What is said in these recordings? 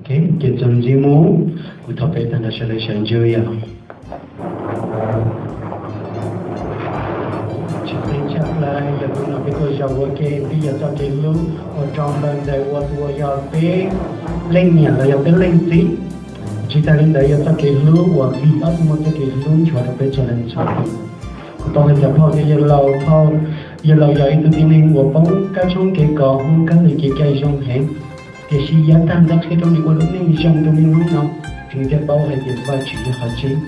Ces txuas ntxiv mus, kuv thov peb tag nrho sawv daws sawv ntsug yom. Tsis txheej tshaj plaws yog hnub no peb tuaj zaum ua ke, twb yog txoj kev hlub uas rau npaum ntawd ua tus uas yog peb leej niam los yog peb leej txiv. Tsis tas li ntawd yog txoj kev hlub uas vim ob tug muaj txoj kev hlub nchuav rau peb txhua leej txhua tus. Kuv tau hais cov phauj tias yawg laus, yawg laus yog ib tug tib neeg uas poob kab tshoob kev kos, poob kab ntawv kev cai zoo heev, tiam sis yav tag nrho qhia rau nws ua lub neej zoo rau niaj hnub no, nws thiaj paub hais tias Vajtswv yog qhov tseeb.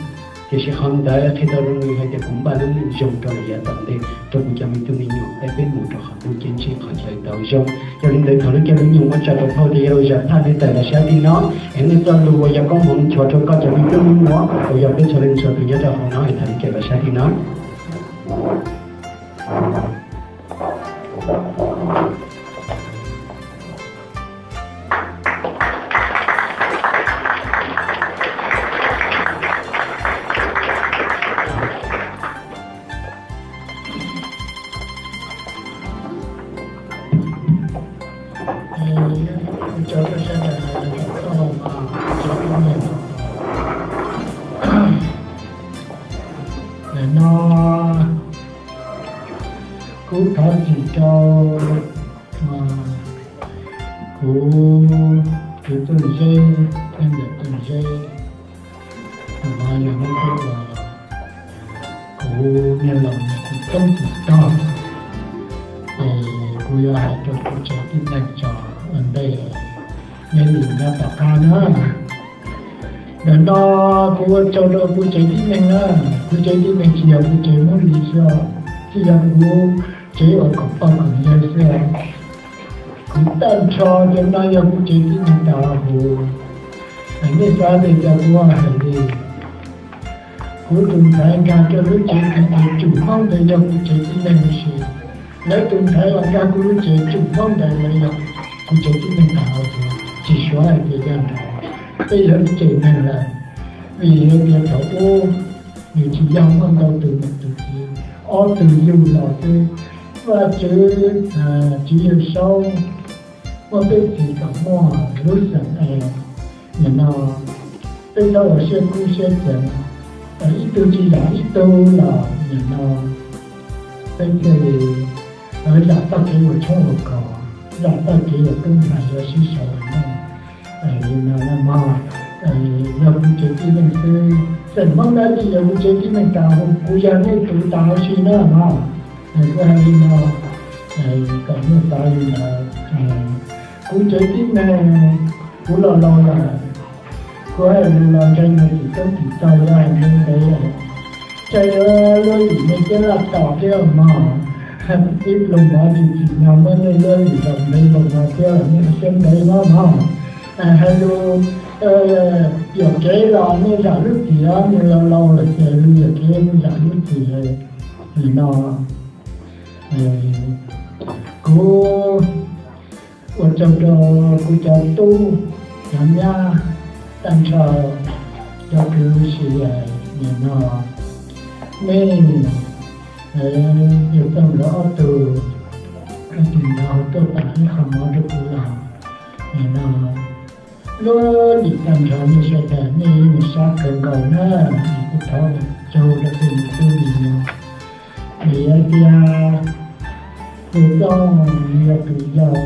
Tiam sis qhov ntawd qhia tau rau nws hais tias kuv npaj lub neej zoo rau lawm yav tom ntej rau kuv cov me tub me nyuam es peb mus rau qhov ntuj ceeb tsheej qhov chaw tau zoo. Yog li ntawd thov lub caij lub nyoog muab tso rau phauj tias yawg laus zam thaj nej tawm los sab tim no, es nej txoj lus uas yog koob hmoov nchuav rau koj cov me tub me nyuam uas yog peb txhua leej txhua tus nyob rau hauv no es thov nej tawm los sab tim no. Nim no kuv thov txim rau kuv tus txuj zeb, tej ntawm txuj zeb, tus no yog hnub tuaj uas kuv niag laus tsis toob tsis tog, es kuv yuav hais rau kuv tsev tib neeg tso ua ntej, neb lim nyob tom qab na. Ntawm no kuv ua tsaug rau kuv tsev tib neeg na, kuv tsev tib neeg tsis yog kuv tsev Hmoob Lis xwb, tsis yog kuv tsev uas khoom poj khoom yawg xwb. Kuv tag nrho cov no yog kuv tsev tib neeg tas huv. Nej xav tias cas kuv hais li. Kuv tus ntxhais nkag rau lub tsev kws tsev tsum Hmoob ntawd yog kuv tsev tib neeg huv si. Lawv tus ntxhais los nkag kuv lub tsev tsum Hmoob ntawd lawv yog kuv tsev tib neeg tas huv, tsis suav hais tias yog ntawd. Peb yog ib tsev neeg lawm, vim hais tias thaum ub nws tsis yog muaj ntau tus niam tus txiv, ob tug yug los xwb. Vajtswv, Tswv Yawg Saub muaj peb txiv kom muaj lub xeem es, nim no peb txhob ua siab kub siab ceev, ib tug tsis zam ib tug los nim no peb thiaj li zam txoj kev ua tshoob ua kos, zam txoj kev ua tub ntxhais yuav sib sau ua neej. Li no mog, yog kuv tsev tib neeg xwb, xeem Hmoob dab tsi yog kuv tsev tib neeg tas huv, kuv yog nej tus tas huv si na mog. Kuv hais li no kom nej xav li ntawd. Kuv tsev tib neeg, kuv los laus lawm, kuv hais lus los ntshai nej tsis toob tsis tog yog ntev ntev, ntshai lub lim nej thiab laj tos thiab mog. Ib pluag mov tsis tsim nyog muab nej lub lim los ntev npaum no thiab nej siab ntev no mog. Hais lus yuam kev los nej zam lub txim, nej laus laus lawm ces lus yuam kev nej zam lub txim. Nim no kuv ua tsaug rau kuv cov tub cov nyab tag nrho cov kwv si, nim no nej yawg Txooj nkawd ob tug tus nkawd tuaj pam ib qho mov rau kuv los, nim no lub lim tag nrho nej sawv daws nej yeej sab kawg nkaus na, es kuv thov tsaug rau tej me tub me nyuam. Vim hais tias yawg Txooj yog tus yau,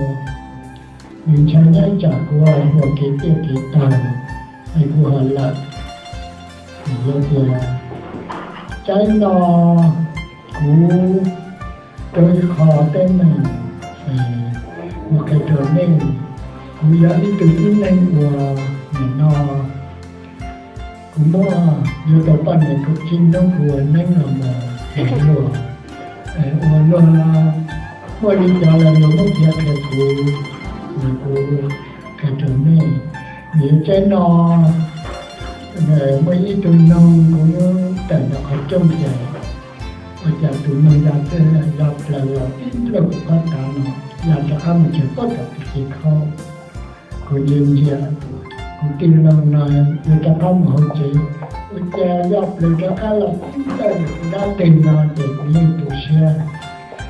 nws ntshai nyob tsam kuv ua kev tiaj kev tawg es kuv ho lawm. Vim hais tias tsaib no kuv rau ib qho teeb meem mus qhia rau nej. Kuv yog ib tug tib neeg uas nim no kuv muaj yuav tau poj niam kaum tsib hnub kuv ua neeb los mus luag, ua luag muaj li cas los luag muab piav qhia kuv, kuv qhia rau nej. Vim tsaib no muaj ib tug noog kuv tawm ntawm qhov rooj ces ua cas tus noog ya twj ya plaws los tib npluag kuv qhov tav no, ya rov qab mus tsev pob tom tus txiv khaub. Kuv ntsia ntsia, kuv tij laug no yuav rov qab mus hauv tsev, ua cas ya plaws rov qab los tib npluag kuv dab teg no ces kuv yeej tu siab.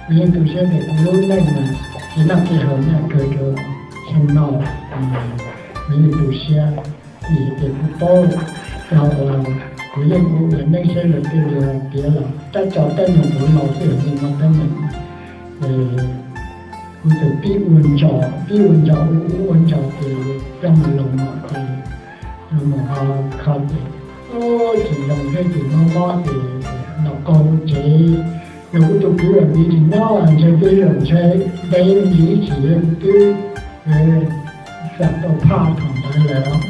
Kuv yeej tu siab tias kuv lub neej mas tsis noj tsis haus nyob kawg rau xyoo no. Kuv yeej tu siab, vim tias kuv paub txog uas kuv yeej ua ua neeb saib luag tej luag tiav los tab tso tab nyoog kuv laus xwb, yeej muaj teeb meem. Ces kuv txawm pib ua ntsos, pib ua ntsos, ua ua ua ntsos ces coj mus los mom ces los mom ho kho ces tsis zoo thiab ces mob mob ces los qaug tsev. Yog kuv tus kwv lam viv tsis nyob, ntshe twb zaum ntshe ntev me ntsis ib chim kuv twb xam tau phaj thaum ntawd lawm.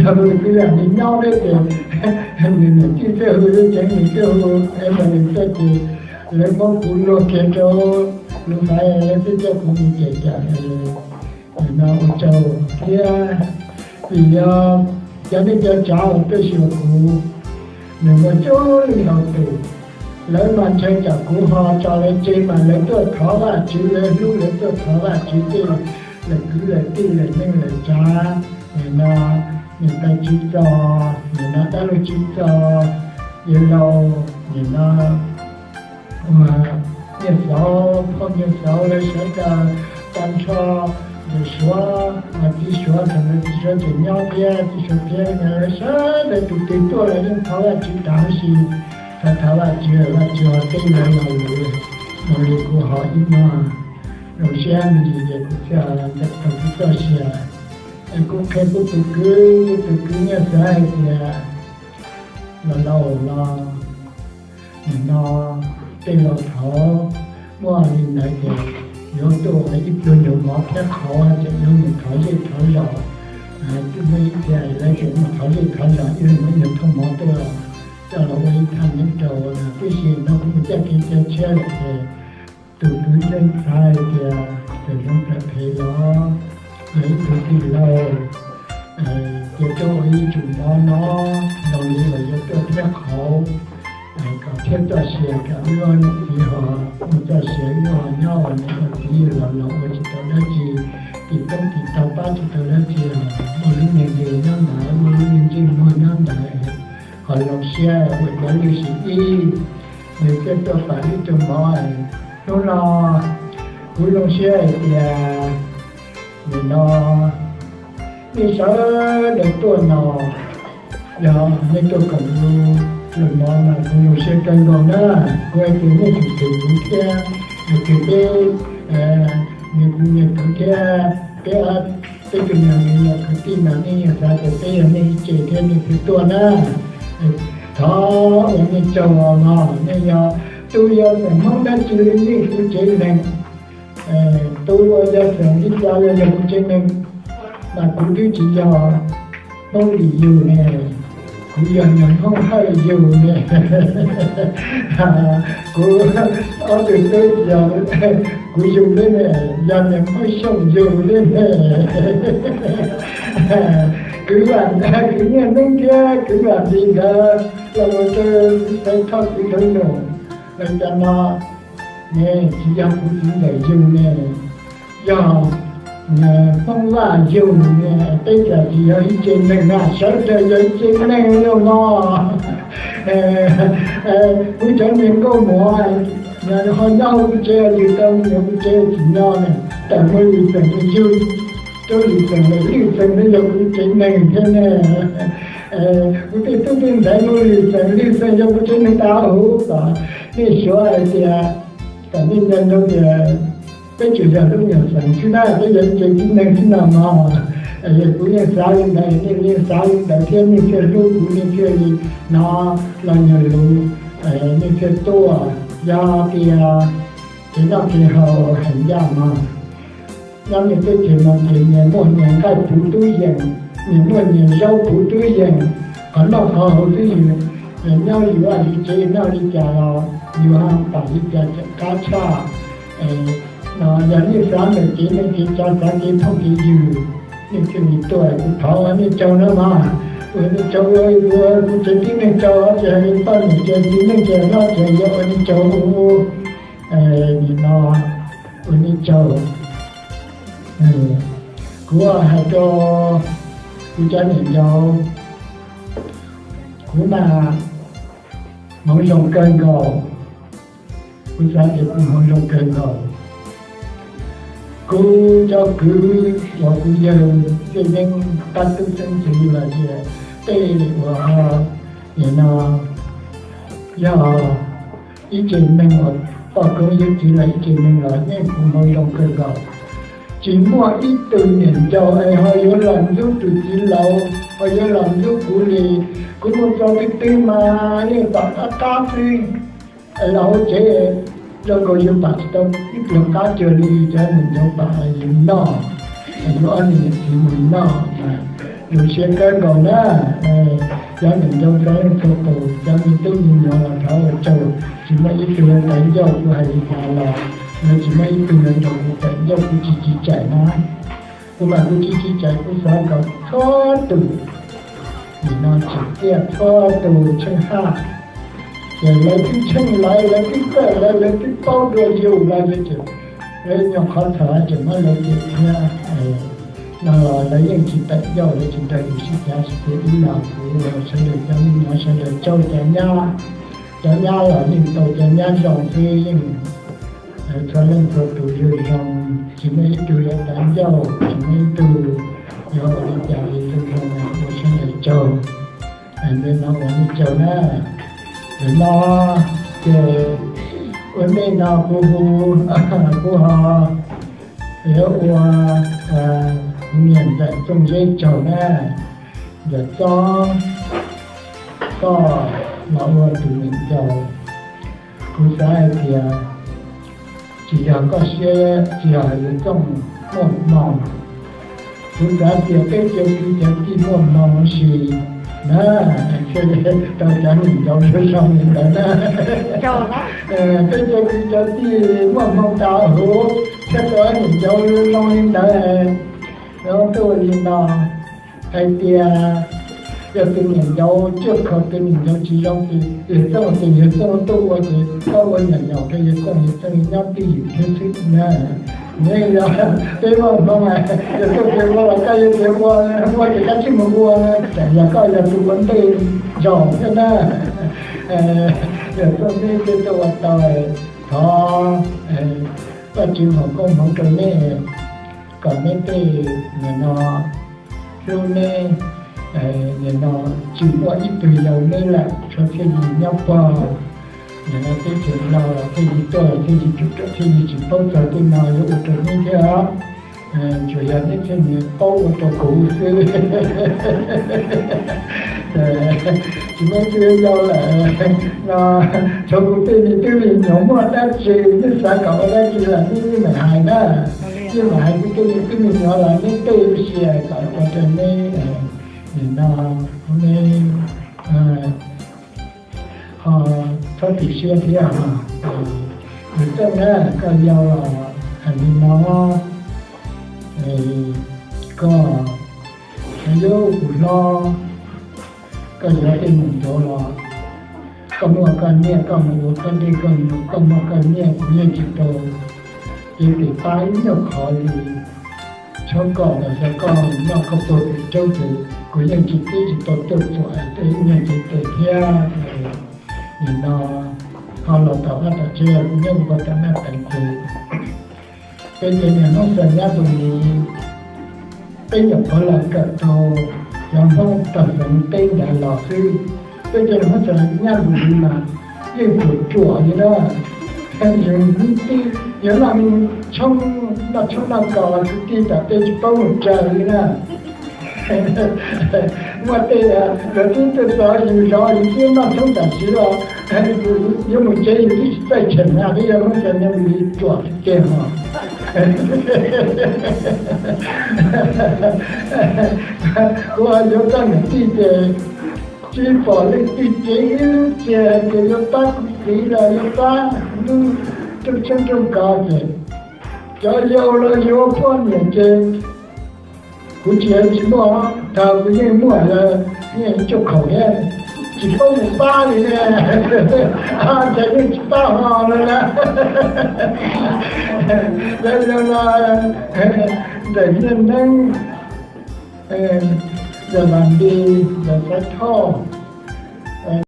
Yog kuv tus kwv lam tsis nyob thiab ces nws niam tij txawj hu, tsev nws txawj hu, es mas nws txawj ces lawv muab kuv luag kiag rau lub faiv, lawv twb coj kuv mus cem cem no ua rau thiab. Vim yog cov neej cov tsav uas tuaj xyuas kuv, nws muaj coob leej ntau tus. Lawv mas ntshe tsam kuv ho tso lawv tseg mas lawv tuaj thov Vajtswv, lawv hlub lawv tuaj thov Vajtswv tej, lawv kwv lawv tij lawv neej lawv tsav, nim no niam tais tswv txos, nim no dab laug tswv txos, yawg laus, nim no ua Nyiaj Xauv, phauj Nyiaj Xauv lawv sawv daws, tag nrho ntawm Suav, txiv Suav thaum ntawd txiv Suav tseem nyob thiab, txiv Suav thiab lawv sawv daws tus twg tuaj los yeej thov Vajtswv tas huv si. Thov thov Vajtswv, Vajtswv ho teb lawv los lawm, ua li kuv ho ib nyuag zoo siab me ntsis ces kuv thiaj tau kuv txoj sia. Es kuv qhia kuv tus kwv, kuv tus kwv Nyiaj Xauv hais tias los laus los nim no tej laus thaud muaj li ntawd ces yuav tuaj ua ib pluag nyuag mov thiab qhauv ces yuav mus thov zej thov zos. Twb muaj ib txhia lawv tseem mus thov zej thov zos, ib leeg muab nyuag thooj mov tuaj coj los ua ib thaj neeb rau. Tiam sis no kuv mus caj kev cai tshiab lawm ces tus kwv thiaj xav hais tias txawm zoo txawm phem los yog ib tug tij laug, ces tuaj ua ib tsum mov no, zoo li uas yuav tuaj thiab qhauv kom thiab txoj sia kom wb ob niam txiv ho muaj txoj sia, wb ho nyob ua niam ua txiv los los ua tsis tau dab tsi, tim toob tim taug pab tsis tau dab tsi, muaj lub niag ntsej nyob ntawd, muaj lub niag ntsej muag nyob ntawd, ho zoo siab ua cov lwj sim ib. Nws thiaj tuaj pam ib tug mov. Hnub no kuv zoo siab hais tias nim no nej sawv daws tuaj no, yog nej tuaj koom kuv los mov mas kuv zoo siab kawg nkaus na. Kuv hais tias nej tus tus kuv thiab, tus peb, nws kuv niag kwv thiab, peb, peb tus niag me nyuam kwv tij mas nej yeej xav tias peb yog nej ib tse thiab nej thiaj tuaj na. Thov ua nej tsaug os, nej yog, tus yog xeem Hmoob dab tsi li nej kuv tsev neeg, tus uas yog xeem li cas los yog kuv tsev neeg, mas kuv twb tsis yog Hmoob Lis yug ne, kuv yog niag Hmoob Hawj yug ne. Kuv ob tug tub yog kuv yug li ne, yog niag Hmoob Xyooj yug li ne. Kwv Vam, kwv Nyiaj Neeb thiab kwv Vam Lis nkawd los mus rau Xaiv Thoj kwv Thawv Num, lawv cov no ne tsis yog kuv txiv ntxawm yug ne, yog Hmoob Vaj yug ne. Peb cas tsis yog ib tse neeg na, sawv daws yog ib tse neeg li no. Kuv cov niag nkauj muam ho nyob hauv kuv tsev, yug tau me nyuam kuv tsev tsis nyob ne, tawm muaj Lis Xeem yug, rau Lis Xeem lawm, Lis Xeem no yog kuv tsev neeg thiab ne. Kuv tej tub tej ntxhais muaj Lis Xeem, Lis Xeem yog kuv tsev neeg tas huv. Kom nej suav hais tias, kom nej nco ntsoov tias peb tsuas yog lub nyuag xeem xwb na, peb yog ib tse tib neeg xwb no mog. Kuv yeej xav li ntawd, nej yeej xav li ntawd thiab nej thiaj hlub kuv, nej thiaj li hnov los nyuag lus, nej thiaj tuaj. Yog tias kev noj kev haus heev ncaj mog, nyob nej teb chaws no ces nyias muaj nyias nqaij puv tub yees, nyias muaj nyias zaub puv tub yees, qhov noj qhov haus twb yus, nyob yus vaj yus tsev noj li cas los yus ho pom li cas tseem qab tshaj. No yog nej xav ntawm kev neej kev tsav, xav kev phooj kev ywg, nej thiaj li tuaj. Kuv thov ua nej tsaug na mog, ua nej tsaug, ua kuv tsev tib neeg tsaug, tsis hais li poj niam ces txiv neej ces hlob ces yog ua nej tsaug. Nim no ua nej tsaug. Kuv hais rau kuv cov niam ncaus, kuv mas hmoov zoo kawg nkaus. Kuv xav tias kuv hmoov zoo kawg nkaus. Kuv cov kwv uas kuv yawg Txhiaj Yeeb pab tub xeeb ntxwv los sis tej uas nim no yog ib tse neeg uas poj koob yawm txiv los ib tse neeg los yeej kuv hmov zoo kawg nkaus. Tsis muaj ib tug niam ncaus es ho yuav los ntxub tus txiv laus, ho yuav los ntxub kuv li. Kuv mus txog twg twg mas yeej pom qab qab xwb. Es los hauv tsev zoo nkaus yus pom tsis tau ib pluag qab cuag li, cov niam ncaus pom yus noj, yus ob niam txiv mus noj mas zoo siab kawg nkaus na. Cov niam ncaus txhua leej txhua tus, cov me tub me nyuam los thov ua tsaug, tsis muaj ib tug yuav tawv ncauj, kuv hais li cas los yuav tsis muaj ib tug yuav nrog kuv tawm ncauj, kuv tsis tsis tsaim na. Kuv mas kuv tsis tsis tsaim, kuv xav kom txhua tus nim no tsim txiaj, txhua tus tsheej haj, ces lawv twb tsheej lawv, lawv twb kawm lawv, lawv twb paub dua yus lawm ces lawv nyuam qhov txhaum tseem muab lawv cem thiab. No los lawv yeej tsis tawm ncauj, lawv tsis nrog yus sib cav sib ceg ib los, kuv sawv daws cov me nyuam sawv daws tsaug cov nyab. Cov nyab los yeej tau cov nyab zoo xwb, yeej txhua leej txhua tus zoo zoo, tsis muaj ib tug yuav tawv ncauj, tsis muaj ib tug yuav ua li cas li, zoo zoo ua sawv daws tsaug. Ntawm no ua nej tsaug na. Ntawm no ces ua ntej no kuv hu, kuv ho yuav ua kuv niam ntxawm Txooj Zeb tsaug na. Ntxawm Txooj, koj los ua tus niam ncaus, kuv xav hais tias tsis yog koj siab, tsis yog yawg Txooj muaj hmoo, kuv xav tias peb cov kwv cov tij muaj hmoo si na, thiaj li tau cov niam ncaus zoo li ntawd na. Peb cov kwv cov tij muaj hmoo tas huv thiaj tau niam ncaus zoo li ntawd. Tuaj ua li no hais tias yog tus niam ncaus cuaj khaum, tus niam ncaus tsis zoo ces yawg Txooj ces yawg Txooj tuaj ua ces koj ua niam ncaus rau yawg Txooj, yawg Txooj nyob twj ywm thiab xwb na. Neb yog peb muaj hmoo, yawg Txooj tias ua los koj yuav tias ua, ua ces koj tsij mus ua, tsam yog koj yog tus ua ntej zog thiab na. Yawg Txooj neb thiaj tuaj ua tau, thov Vajtswv foom koob hmoov rau neb, kom neb tej nim no hlub neb, nim no tsis muaj ib tug yau neb lawm, tshuav thiaj li nyob pog, nim no teb chaws no thiaj li tuaj, thiaj li tsum, thiaj li tsis paub txog tej no yuav ua rau neb thiab. Tsuas yog neb thiaj li paub ua rau kuv xwb. Tsis muaj ib tug yau lawm no, txhua tus tej me tub me nyuam muaj dab tsi, neb xav kom ua dab tsi los neb yeej meem hais na, yeej meem hais, kuv tej me tub me nyuam los neb tej lub siab kom ua rau neb, nim no neb ho txhob tu siab thiab. Yawg Txooj na, koj yau los hais li no, koj yog kuv hlob, koj yog tej niam ncaus los koj muaj koj nyiaj, koj mus ua koj dej koj nyuam, koj muaj koj nyiaj, kuv yeej tsis tau cev tes pab ib nyuag qhov li. Txhob kom los yog koj noj koj puag pem roob ces kuv yeej tsis tib tsis tau tuaj txuam tej ib nyuag cev tes thiab. Nim no ho los tom vaj tom tsev, kuv nyob ua tom naj teev ces peb cov niag Hmoob Xeem Nyab Tus Lis, peb nyuam qhuav los kawm tau cov Hmoob tog xeev teb ntawd los xwb. Peb cov niag Hmoob Xeem Nyab Tus Lis mas yeej ruam ruam li na, yus tib, yus noj tshoob, noj tshoob noj kos kwv tij tom tej tsis paub mus raws li na. Muaj tej luag twb tuaj txog yus zov yus twb noj tshoob tam sim los yuav mus tsev yus twb tsis txawj cheem na, peb yog Hmoob Xeem Nyab Tus Lis ruam tiag tiag os. Kuv yuav txoj niam tij ces tsis pom leej twg cev ib lub txiag tias yuav pab kuv txiv los yuav pab lub rooj tshoob rooj kos ces cov yau los yuav poj niam ces kuv tsis hais tsis muaj, thaum kuv yeej muaj, yeej cuaj khaum thiab, tsis paub mus pab li ne. Cas yeej tsis pab ho no na. Cov yau los ntawm Nyiaj Neeb, Yawg Las Nti, Yawg Xaiv Thoj,